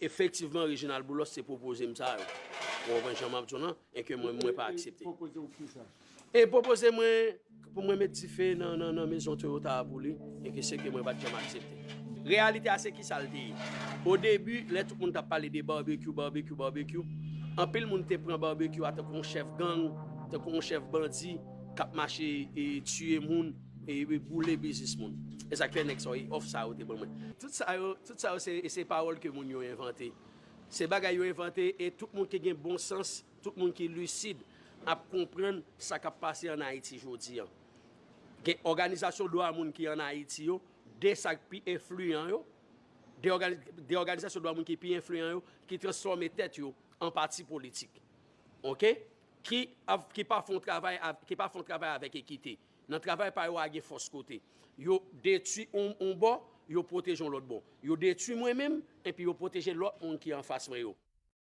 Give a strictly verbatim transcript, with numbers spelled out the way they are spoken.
Efektivman, Reginald Boulos te pwopoze m sa yo. Ou konprann jan m ap di w lan? E ke mwen, mwen pa aksepte. Pwopoze w kisa? E pwopoze mwen pou mwen met dife nan, nan, nan mezon Toyota a pou li, e ke se ke mwen pa t janm aksepte. Reyalite a se kisa l te ye. O debi, lè tout moun t ap pale de barbecue, barbecue, barbecue, anpil moun te pran barbecue a tankou yon chèf gang, tankou yon chèf bandi k ap mache e tiye moun e, e boule biznis moun. E sa k fè nèg sa yo, e òf sa yo te ban mwen. Tout sa yo, tout sa yo se, se pawòl ke moun yo envante. Se bagay yo envante e tout moun ki gen bon sans, tout moun ki lisid ap konprann sa k ap pase ann Ayiti jodi a. Gen òganizasyon dwa moun ki ann Ayiti yo, de sa k pi enfliyan yo, de ògani- de òganizasyon dwa moun ki pi enfliyan yo, ki transfòme tèt yo an pati politik. Oke? Ki, ap- ki pa fè yon travay av- ki pa fè yon travay avèk ekite. Nan travay pa yo a gen fòs kote. Yo detwi yon, yon bò, yo pwoteje yon lòt bò. Yo detwi mwen menm, epi yo pwoteje lòt moun ki anfas mwen yo.